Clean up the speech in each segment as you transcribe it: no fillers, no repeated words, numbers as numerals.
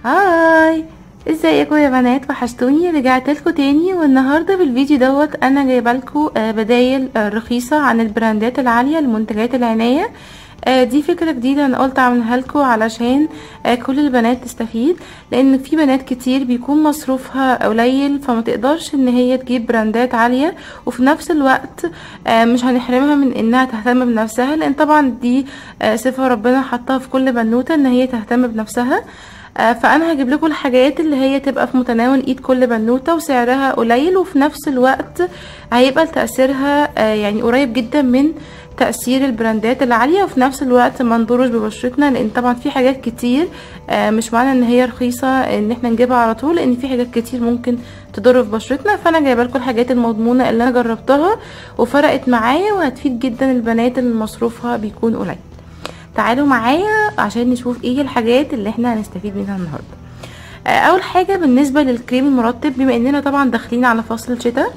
Hi، ازيكم يا بنات؟ وحشتوني. رجعت لكم تاني، والنهارده في الفيديو دوت انا جايبه لكم بدايل رخيصة عن البراندات العالية لمنتجات العناية. دي فكرة جديدة انا قلت اعملها لكم علشان كل البنات تستفيد، لان في بنات كتير بيكون مصروفها قليل فما تقدرش ان هي تجيب براندات عالية، وفي نفس الوقت مش هنحرمها من انها تهتم بنفسها، لان طبعا دي صفة ربنا حطها في كل بنوته ان هي تهتم بنفسها. فانا هجيب لكم الحاجات اللي هي تبقى في متناول ايد كل بنوته وسعرها قليل، وفي نفس الوقت هيبقى تاثيرها يعني قريب جدا من تاثير البراندات العالية، وفي نفس الوقت ما نضرش ببشرتنا، لان طبعا في حاجات كتير مش معنى ان هي رخيصة ان احنا نجيبها على طول، لان في حاجات كتير ممكن تضر في بشرتنا. فانا جايبه لكم الحاجات المضمونه اللي انا جربتها وفرقت معايا وهتفيد جدا البنات اللي مصروفها بيكون قليل. تعالوا معايا عشان نشوف ايه الحاجات اللي احنا هنستفيد منها النهارده. اول حاجة بالنسبة للكريم المرطب، بما اننا طبعا داخلين على فصل الشتاء،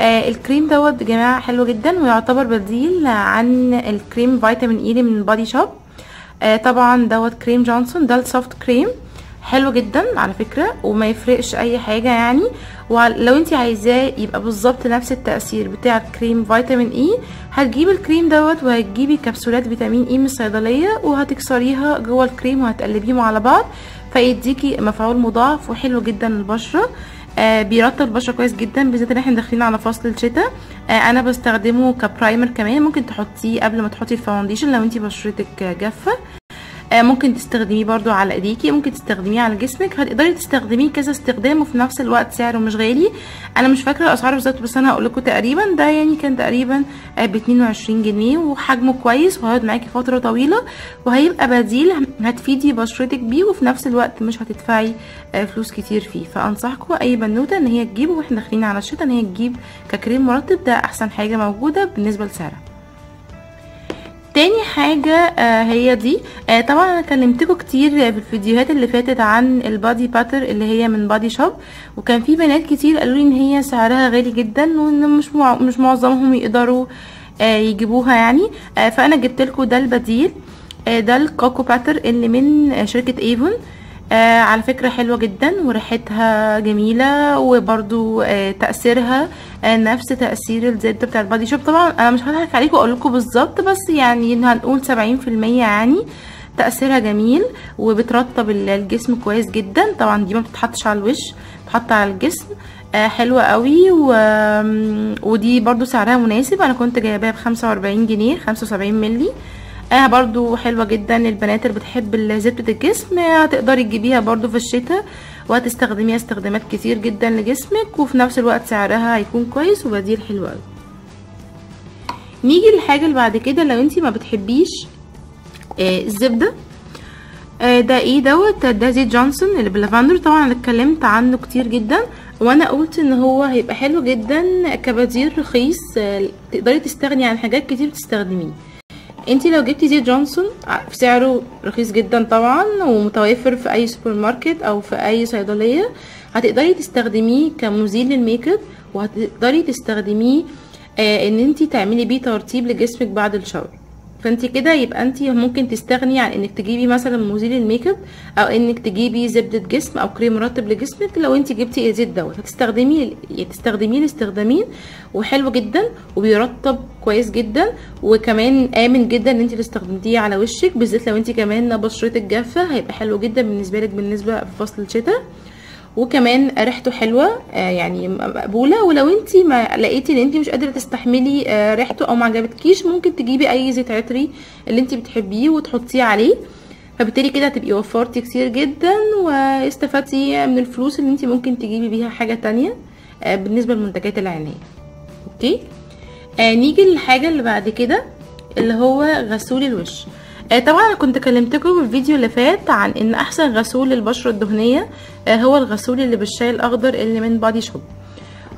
الكريم دوت يا جماعة حلو جدا ويعتبر بديل عن الكريم فيتامين E من Body Shop. طبعا دوت كريم جونسون، ده ال soft cream، حلو جدا على فكرة وما يفرقش اي حاجة يعني. ولو انت عايزاه يبقى بالظبط نفس التاثير بتاع الكريم فيتامين E، هتجيبي الكريم دوت وهتجيبي كبسولات فيتامين E من الصيدلية وهتكسريها جوه الكريم وهتقلبيهم على بعض، فيديكي مفعول مضاعف وحلو جدا للبشره. بيرطب البشرة كويس جدا، بالذات ان احنا داخلين على فصل الشتاء. انا بستخدمه ك primer كمان، ممكن تحطيه قبل ما تحطي ال foundation لو انت بشرتك جافة. ممكن تستخدميه برضو على ايديكي، ممكن تستخدميه على جسمك، هتقدري تستخدميه كذا استخدام، وفي نفس الوقت سعره مش غالي. انا مش فاكره الاسعار بالظبط بس انا هقول لكم تقريبا ده يعني كان تقريبا ب 22 جنيه، وحجمه كويس وهيقعد معاكي فترة طويلة، وهيبقى بديل هتفيدي بشرتك بيه، وفي نفس الوقت مش هتدفعي فلوس كتير فيه. فانصحكم اي بنوته ان هي تجيبه، واحنا داخلين على الشتا ان هي تجيب ككريم مرطب، ده احسن حاجة موجودة بالنسبة لسعرها. تاني حاجة هي دي. طبعا انا كلمتكم كتير في الفيديوهات اللي فاتت عن ال body butter اللي هي من Body Shop، وكان في بنات كتير قالوا لي ان هي سعرها غالي جدا وان مش معظمهم يقدروا يجيبوها يعني. فانا جبت لكم ده البديل، ده ال cocoa butter اللي من شركة Avon. على فكرة حلوة جدا وريحتها جميلة، وبرضو تأثيرها نفس تأثير الزبدة بتاع ال Body Shop. طبعا انا مش هضحك عليكم واقول لكم بالظبط، بس يعني هنقول 70% يعني تأثيرها جميل وبترطب الجسم كويس جدا. طبعا دي ما بتتحطش على الوش، بتتحط على الجسم. حلوة قوي، ودي برضو سعرها مناسب، انا كنت جايباها ب45 جنيه 75 ملي. برضو حلوة جدا للبنات اللي بتحب زبدة الجسم، هتقدري تجيبيها برضو في الشتاء وهتستخدميها استخدامات كتير جدا لجسمك، وفي نفس الوقت سعرها هيكون كويس وبديل حلو قوي. نيجي للحاجة اللي بعد كده، لو انتي ما بتحبيش الزبدة، ده ايه دوت؟ ده زيت جونسون اللي باللافندر. طبعا انا اتكلمت عنه كتير جدا، وانا قلت ان هو هيبقى حلو جدا كبديل رخيص، تقدري تستغني عن حاجات كتير بتستخدميه. انتي لو جبتي زيت جونسون سعره رخيص جدا طبعا، ومتوفر في اي سوبر ماركت او في اي صيدلية، هتقدري تستخدميه كمزيل للميك اب، وهتقدري تستخدميه ان انتي تعملي بيه ترطيب لجسمك بعد ال shower. فانتي كده يبقى انتي ممكن تستغني عن انك تجيبي مثلا مزيل الميك اب، او انك تجيبي زبدة جسم او كريم مرطب لجسمك. لو انتي جبتي الزيت دوت هتستخدميه لاستخدامين، وحلو جدا وبيرطب كويس جدا، وكمان امن جدا ان انتي تستخدميه على وشك، بالذات لو انتي كمان بشرتك جافة هيبقى حلو جدا بالنسبة لك بالنسبة في فصل الشتاء. وكمان ريحته حلوة يعني مقبولة. ولو انتي ما لقيتي ان انتي مش قادرة تستحملي ريحته او ما عجبتكيش، ممكن تجيبي اي زيت عطري اللي انتي بتحبيه وتحطيه عليه، فبالتالي كده هتبقي وفرتي كتير جدا واستفدتي من الفلوس اللي انتي ممكن تجيبي بيها حاجة تانية بالنسبة لمنتجات العناية. okay، نيجي للحاجة اللي بعد كده اللي هو غسول الوش. طبعا انا كنت كلمتكم في الفيديو اللي فات عن ان احسن غسول للبشره الدهنية هو الغسول اللي بالشاي الاخضر اللي من Body Shop،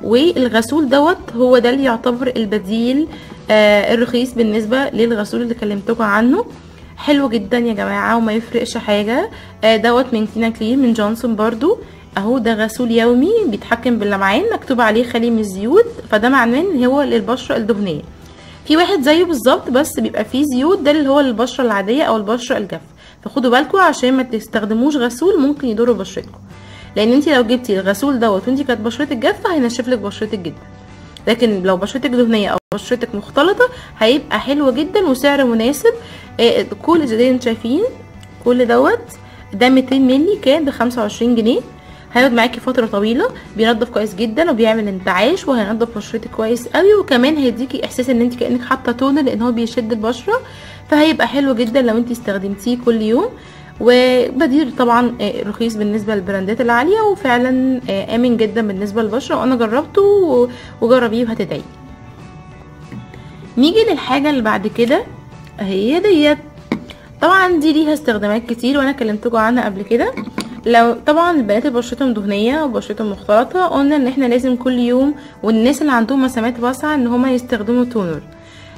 والغسول دوت هو ده اللي يعتبر البديل الرخيص بالنسبة للغسول اللي كلمتكم عنه. حلو جدا يا جماعة وما يفرقش حاجة. دوت من Clean Clear من جونسون برضو اهو، ده غسول يومي بيتحكم باللمعان، مكتوب عليه خالي من الزيوت، فده معناه ان هو للبشره الدهنية. في واحد زيه بالظبط بس بيبقى فيه زيوت، ده اللي هو للبشره العادية او البشرة الجافه. فخدوا بالكم عشان ما تستخدموش غسول ممكن يضر بشرتكم، لان انت لو جبتي الغسول دوت وانت كانت بشرتك جافة هينشف لك بشرتك جدا، لكن لو بشرتك دهنية او بشرتك مختلطة هيبقى حلو جدا وسعر مناسب. كل زي انتم شايفين كل دوت ده 200 مللي كان ب 25 جنيه، هيقعد معاكي فترة طويلة، بينضف كويس جدا وبيعمل انتعاش وهينضف بشرتك كويس قوي، وكمان هيديكي احساس ان انت كانك حاطه toner لان هو بيشد البشرة، فهيبقى حلو جدا لو انت استخدمتيه كل يوم. وبديل طبعا رخيص بالنسبة للبراندات العالية، وفعلا امن جدا بالنسبة للبشره، وانا جربته وجربيه وهتدعي. نيجي للحاجة اللي بعد كده هي ديت. طبعا دي ليها استخدامات كتير وانا كلمتكم عنها قبل كده. لو طبعا البنات اللي بشرتهم دهنية وبشرتهم مختلطة قلنا ان احنا لازم كل يوم، والناس اللي عندهم مسامات واسعة ان هما يستخدموا toner.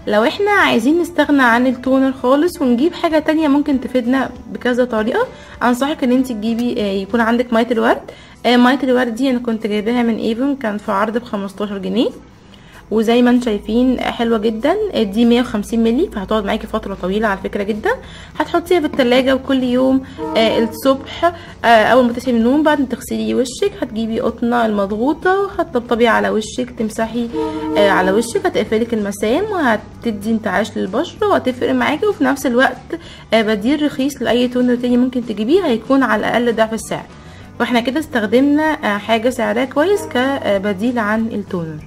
لو احنا عايزين نستغنى عن ال toner خالص ونجيب حاجة تانية ممكن تفيدنا بكذا طريقه، انصحك ان انت تجيبي يكون عندك مية الورد. مية الورد دي انا كنت جايباها من ايفون، كان في عرض ب 15 جنيه، وزي ما انتم شايفين حلوة جدا. دي 150 مللي، فهتقعد معاكي فترة طويلة على فكرة جدا. هتحطيها في التلاجة، وكل يوم الصبح اول ما تصحي من النوم بعد ما تغسلي وشك هتجيبي قطنه المضغوطه وهتطبطبي على وشك، تمسحي على وشك، هتقفلك المسام وهتدي انتعاش للبشره وهتفرق معاكي. وفي نفس الوقت بديل رخيص لاي toner تاني ممكن تجيبيه، هيكون على الاقل ضعف السعر. واحنا كده استخدمنا حاجة سعرها كويس كبديل عن ال toner.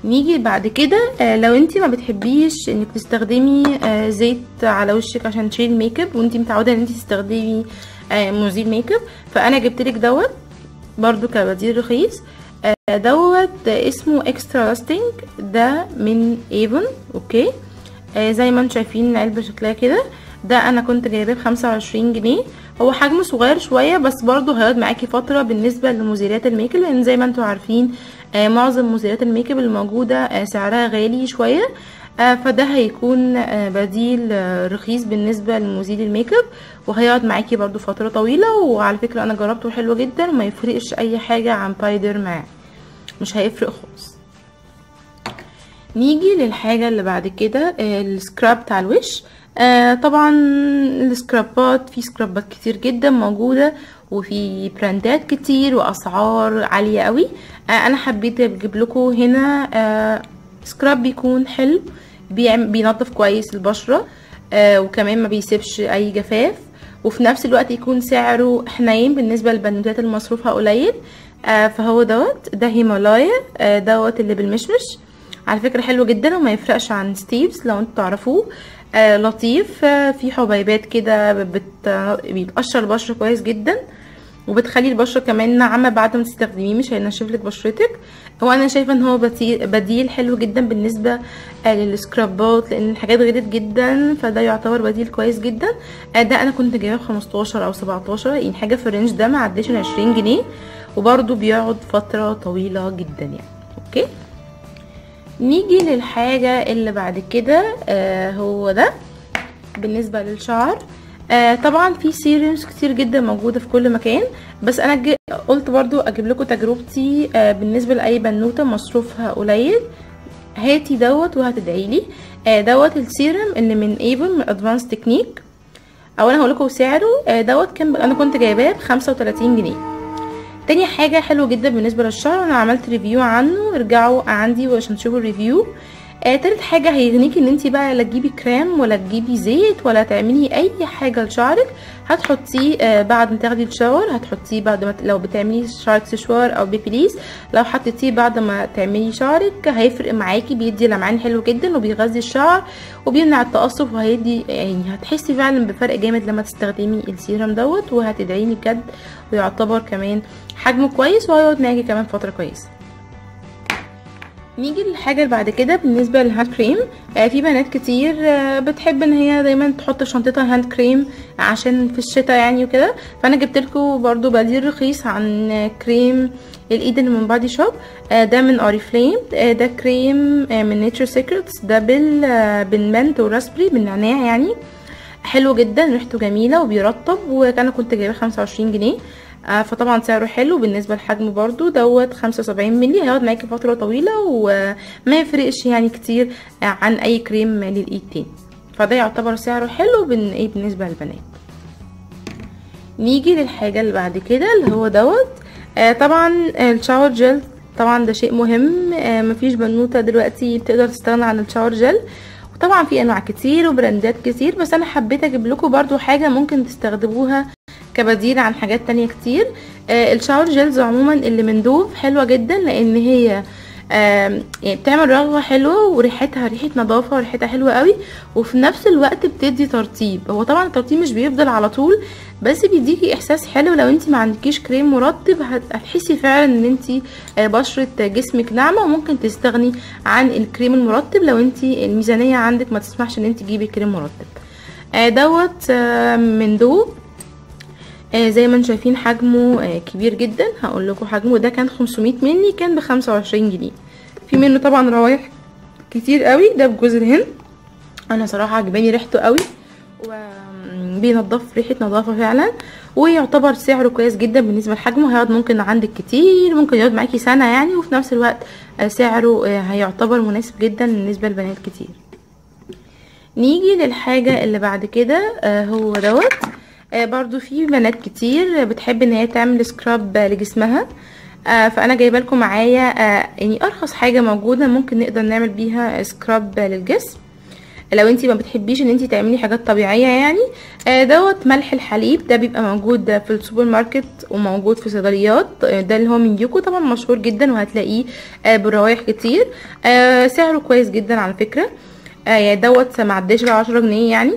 نيجي بعد كده لو انتي ما بتحبيش انك تستخدمي زيت على وشك عشان تشيل الميك اب، وانتي متعوده ان انتي تستخدمي مزيل ميك اب، فانا جبتلك دوت برضو كبديل رخيص. دوت اسمه extra lasting، ده من ايفون. okay، زي ما انتم شايفين العلبة شكلها كده. ده انا كنت جايباه ب 25 جنيه، هو حجمه صغير شوية بس برضو هيقعد معاكي فترة بالنسبة لمزيلات الميك اب، لان زي ما انتم عارفين معظم مزيلات الميك اب الموجودة سعرها غالي شوية، فده هيكون بديل رخيص بالنسبة لمزيل الميك اب، وهيقعد معاكي برضو فترة طويلة. وعلى فكرة انا جربته حلو جدا وما يفرقش اي حاجة عن بايدر، مش هيفرق خالص. نيجي للحاجة اللي بعد كده، ال scrub بتاع الوش. طبعا ال scrub ات، في scrub ات كتير جدا موجودة وفي brand ات كتير واسعار عالية قوي. انا حبيت اجيب لكم هنا scrub بيكون حلو، بينظف كويس البشرة، وكمان ما بيسيبش اي جفاف، وفي نفس الوقت يكون سعره حنين بالنسبة للبنوتات اللي مصروفها قليل. فهو دوت، ده هيمالايا، دوت اللي بالمشمش، على فكرة حلو جدا وما يفرقش عن ستيفز لو انتوا تعرفوه. لطيف، في حبيبات كده بيتقشر البشرة كويس جدا، وبتخلي البشرة كمان ناعمة بعد ما تستخدميه، مش هينشف لك بشرتك. هو انا شايفه ان هو بديل حلو جدا بالنسبة لل scrub ات، لان الحاجات غليت جدا، فده يعتبر بديل كويس جدا. ده انا كنت جايباه ب 15 او 17، يعني حاجة في ال range ده، ما عداش 20 جنيه، وبرده بيقعد فترة طويلة جدا يعني. okay، نيجي للحاجة اللي بعد كده، هو ده بالنسبة للشعر. طبعا في serums كتير جدا موجودة في كل مكان، بس انا قلت برضو اجيب لكم تجربتي بالنسبة لاي بنوته مصروفها قليل. هاتي دوت وهتدعيلي. دوت السيرم اللي من ايفون، من Advanced Technique. اولا هقول لكم سعره. دوت كان انا كنت جايباه ب 35 جنيه. تاني حاجة حلو جدا بالنسبة للشعر، انا عملت review عنه، ارجعوا عندي عشان تشوفوا ال review. تالت حاجة هيغنيكي ان انتي بقى لا تجيبي كريم ولا تجيبي زيت ولا تعملي اي حاجة لشعرك. هتحطيه بعد ما تاخدي ال shower، هتحطيه بعد ما لو بتعملي شعرك سشوار او بيبيليز، لو حطيتيه بعد ما تعملي شعرك هيفرق معاكي، بيدي لمعان حلو جدا وبيغذي الشعر وبيمنع التقصف، وهيدي يعني هتحسي فعلا بفرق جامد لما تستخدمي السيرم دوت، وهتدعيني بجد. ويعتبر كمان حجمه كويس وهيقعد معاكي كمان فترة كويسة. نيجي للحاجة اللي بعد كده بالنسبة لل hand cream. في بنات كتير بتحب ان هي دايما تحط في شنطتها hand cream عشان في الشتاء يعني وكده، فانا جبت لكم برده بديل رخيص عن كريم الايد اللي من بادي شوب. ده من اوريفليم، ده كريم من Nature Secrets، ده بال mint وال raspberry بالنعناع يعني، حلو جدا، ريحته جميلة وبيرطب، وانا كنت جايباه 25 جنيه. فطبعا سعره حلو بالنسبة للحجم برضو. دوت 75 مللي، هيقعد معاكي فترة طويلة وما يفرقش يعني كتير عن اي كريم للايد تاني. فده يعتبر سعره حلو بالنسبة للبنات. نيجي للحاجة اللي بعد كده اللي هو دوت. طبعا ال shower gel طبعا ده شيء مهم، مفيش بنوته دلوقتي بتقدر تستغنى عن ال shower gel، وطبعا في انواع كتير وبراندات كتير، بس انا حبيت اجيب لكم برضو حاجة ممكن تستخدموها كبديل عن حاجات تانية كتير. ال shower gels عموما اللي من دوف حلوة جدا، لان هي يعني بتعمل رغوه حلوة وريحتها ريحه نظافة وريحتها حلوة قوي، وفي نفس الوقت بتدي ترطيب. هو طبعا الترطيب مش بيفضل على طول، بس بيديكي احساس حلو. لو انت ما عندكيش كريم مرطب هتحسي فعلا ان انت بشره جسمك ناعمة، وممكن تستغني عن الكريم المرطب لو انت الميزانية عندك ما تسمحش ان انت تجيبي كريم مرطب. دوت من دوف، زي ما انتم شايفين حجمه كبير جدا. هقول لكم حجمه ده كان 500 مللي، كان ب25 جنيه. في منه طبعا روايح كتير قوي، ده بجوز الهند، انا صراحة عجباني ريحته قوي وبينضف ريحه نظافة فعلا، ويعتبر سعره كويس جدا بالنسبة لحجمه. هيقعد ممكن عندك كتير، ممكن يقعد معاكي سنة يعني، وفي نفس الوقت سعره هيعتبر مناسب جدا بالنسبة لبنات كتير. نيجي للحاجة اللي بعد كده، هو دوت. برضو في بنات كتير بتحب ان هي تعمل scrub لجسمها، فانا جايبه لكم معايا يعني ارخص حاجة موجودة ممكن نقدر نعمل بيها scrub للجسم لو انتي ما بتحبيش ان انتي تعملي حاجات طبيعية يعني. دوت ملح الحليب، ده بيبقى موجود في السوبر ماركت وموجود في صيدليات، ده اللي هو من يوكو، طبعا مشهور جدا وهتلاقيه بروايح كتير. سعره كويس جدا على فكرة، يعني دوت ما عداش 10 جنيه يعني،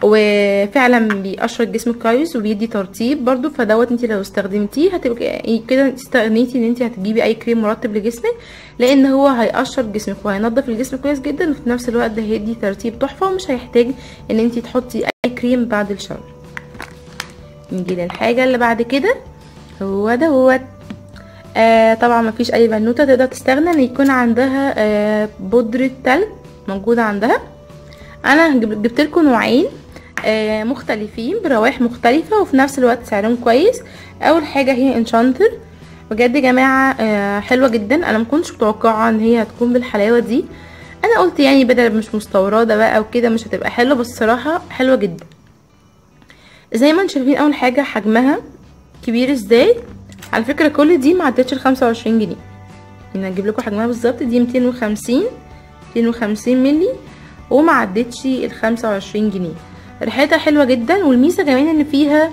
وفعلا بيقشر الجسم كويس وبيدي ترطيب برضو. فدوت انت لو استخدمتيه هتبقى كده استغنيتي ان انت هتجيبي اي كريم مرطب لجسمك، لان هو هيقشر جسمك وهينضف الجسم كويس جدا، وفي نفس الوقت ده هيدي ترطيب تحفة، ومش هيحتاج ان انت تحطي اي كريم بعد ال shower. نيجي للحاجة اللي بعد كده، هو دوت. طبعا مفيش اي بنوته تقدر تستغنى ان يكون عندها بودره تلج موجودة عندها. انا جبت لكم نوعين مختلفين بروايح مختلفة وفي نفس الوقت سعرهم كويس. اول حاجة هي انشانتر، بجد يا جماعة حلوة جدا، انا ما كنتش متوقعه ان هي هتكون بالحلاوه دي. انا قلت يعني بدل مش مستورده بقى وكده مش هتبقى حلوة، بس الصراحة حلوة جدا. زي ما انتم شايفين اول حاجة حجمها كبير ازاي، على فكرة كل دي ما عدتش ال 25 جنيه. انا هجيب لكم حجمها بالظبط، دي 250 مللي وما عدتش ال 25 جنيه. ريحتها حلوة جدا، والميزة كمان ان فيها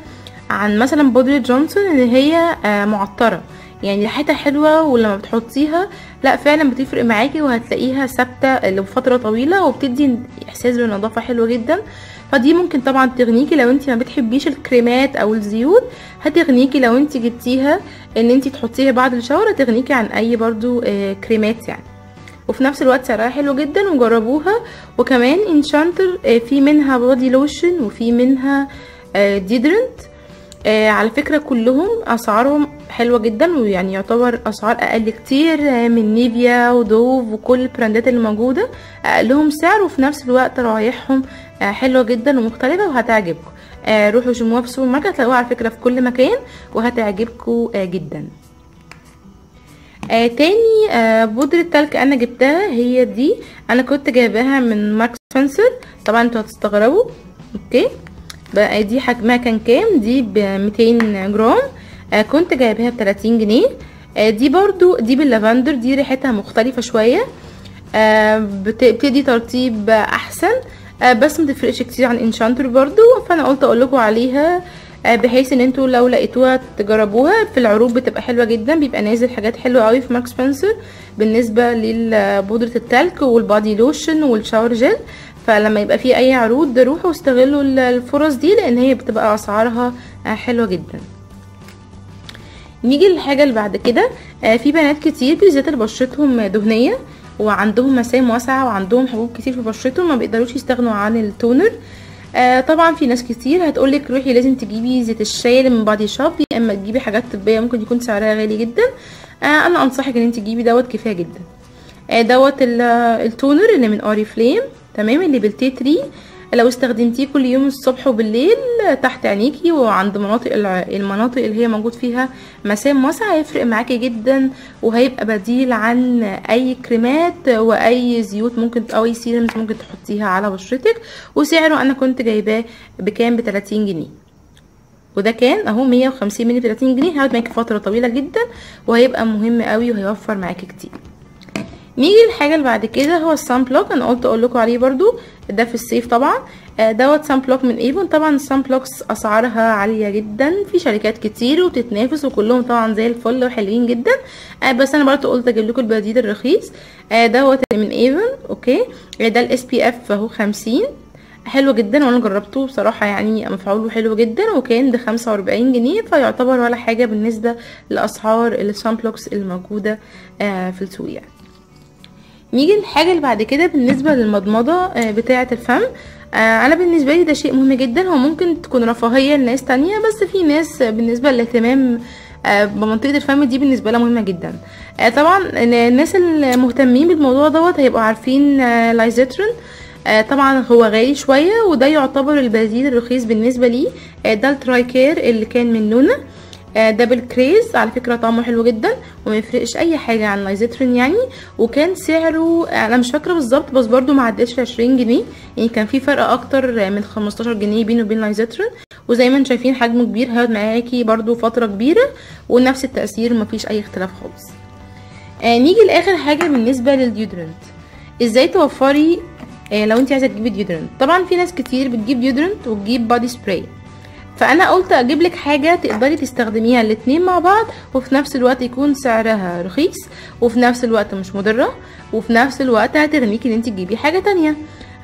عن مثلا بودره جونسون ان هي معطره، يعني ريحتها حلوة، ولما بتحطيها لا فعلا بتفرق معاكي، وهتلاقيها ثابتة لفترة طويلة، وبتدي احساس بالنظافة حلو جدا. فدي ممكن طبعا تغنيكي لو انت ما بتحبيش الكريمات او الزيوت، هتغنيكي لو انت جبتيها ان انت تحطيها بعد ال shower، هتغنيكي عن اي برضو كريمات يعني. وفي نفس الوقت سعرها حلو جدا وجربوها. وكمان انشانتر في منها body lotion وفي منها deodorant، على فكرة كلهم اسعارهم حلوة جدا، ويعني يعتبر اسعار اقل كتير من نيفيا ودوف وكل البراندات اللي موجودة، اقلهم سعر وفي نفس الوقت روايحهم حلوة جدا ومختلفة وهتعجبكم. روحوا شموها في السوبر ماركت، هتلاقوها على فكرة في كل مكان وهتعجبكم جدا. تاني بودرة تلك انا جبتها هي دي، انا كنت جايباها من ماركس سبنسر، طبعا انتوا هتستغربوا. okay بقى دي حجمها كان كام؟ دي ب 200 جرام، كنت جايباها ب 30 جنيه. دي برضو دي باللافندر، دي ريحتها مختلفة شوية، بتدي ترطيب احسن، بس ما تفرقش كتير عن انشانتر برضو. فانا قلت اقول لكم عليها بحيث ان انتوا لو لقيتوها تجربوها. في العروض بتبقى حلوة جدا، بيبقى نازل حاجات حلوة قوي في ماركس سبنسر بالنسبة لبودره التلك وال body lotion وال shower gel. فلما يبقى في اي عروض روحوا استغلوا الفرص دي، لان هي بتبقى اسعارها حلوة جدا. نيجي للحاجة اللي بعد كده. في بنات كتير بالذات اللي بشرتهم دهنية وعندهم مسام واسعة وعندهم حبوب كتير في بشرتهم، ما بيقدروش يستغنوا عن ال toner. طبعا في ناس كتير هتقولك روحي لازم تجيبي زيت الشاي اللي من بادي شوب، يا اما تجيبي حاجات طبية ممكن يكون سعرها غالي جدا. انا انصحك ان انت تجيبي دوت، كفاية جدا. دوت ال toner اللي من اوريفليم، تمام، اللي بال tea tree. لو استخدمتيه كل يوم الصبح وبالليل تحت عينيكي وعند مناطق المناطق اللي هي موجود فيها مسام واسعة، هيفرق معاكي جدا، وهيبقى بديل عن اي كريمات واي زيوت ممكن او اي serums ممكن تحطيها على بشرتك. وسعره انا كنت جايباه بكام؟ ب30 جنيه، وده كان اهو 150 مللي 30 جنيه. هيقعد معاكي فترة طويلة جدا وهيبقى مهم قوي وهيوفر معاكي كتير. نيجي للحاجة اللي بعد كده، هو ال sunblock. انا قلت اقول لكم عليه برده، ده في الصيف طبعا. دوت sunblock من ايفون. طبعا ال sunblocks اسعارها عالية جدا، في شركات كتير وبتتنافس وكلهم طبعا زي الفل وحلوين جدا، بس انا برده قلت اجيب لكم البديل الرخيص. دوت من ايفون. okay، ده ال SPF اهو 50، حلو جدا وانا جربته بصراحة، يعني مفعوله حلو جدا، وكان ب 45 جنيه، فيعتبر ولا حاجة بالنسبة لاسعار ال sunblocks الموجودة في السوق يعني. نيجي للحاجة اللي بعد كده بالنسبة للمضمضه بتاعه الفم. انا بالنسبة لي ده شيء مهم جدا، هو ممكن تكون رفاهية لناس تانية، بس في ناس بالنسبة للاهتمام بمنطقة الفم دي بالنسبة لها مهمة جدا. طبعا الناس المهتمين بالموضوع دوت هيبقوا عارفين لايزيترين. طبعا هو غالي شوية، وده يعتبر البديل الرخيص بالنسبة لي. ده ال Tri Care اللي كان من لونا، ده بالكريز، على فكرة طعمه حلو جدا وما يفرقش اي حاجة عن لايزيترين يعني. وكان سعره انا مش فاكره بالظبط، بس برده ما عداش 20 جنيه، يعني كان في فرق اكتر من 15 جنيه بينه وبين لايزيترين. وزي ما انتم شايفين حجمه كبير، هيقعد معاكي برده فترة كبيرة ونفس التاثير، ما فيش اي اختلاف خالص. نيجي لاخر حاجة بالنسبة لل deodorant، ازاي توفري لو انت عايزه تجيبي deodorant. طبعا في ناس كتير بتجيب deodorant وتجيب body spray، فانا قلت اجيب لك حاجة تقدري تستخدميها الاتنين مع بعض، وفي نفس الوقت يكون سعرها رخيص، وفي نفس الوقت مش مضرة، وفي نفس الوقت هتغنيكي ان انت تجيبي حاجة تانية.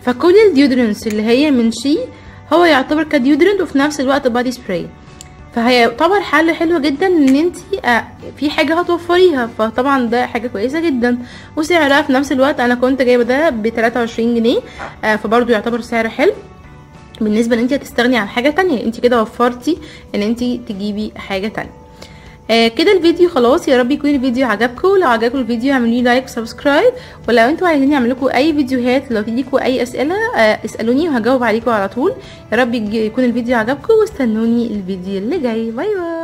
فكل ال deodorants اللي هي من شي هو يعتبر ك deodorant وفي نفس الوقت body spray، فهيعتبر حل حلو جدا ان انت في حاجة هتوفريها، فطبعا ده حاجة كويسة جدا. وسعرها في نفس الوقت انا كنت جايبه ده ب 23 جنيه، فبرضو يعتبر سعر حلو بالنسبة ان انت هتستغني عن حاجة تانية، انت كده وفرتي ان انت تجيبي حاجة تانية. كده الفيديو خلاص، يا رب يكون الفيديو عجبكم. لو عجبكم الفيديو اعملوا لي like و subscribe، ولو انتوا عايزين اعمل لكم اي فيديوهات، لو ليكوا اي اسئلة اسالوني وهجاوب عليكم على طول. يا رب يكون الفيديو عجبكم، واستنوني الفيديو اللي جاي. bye bye.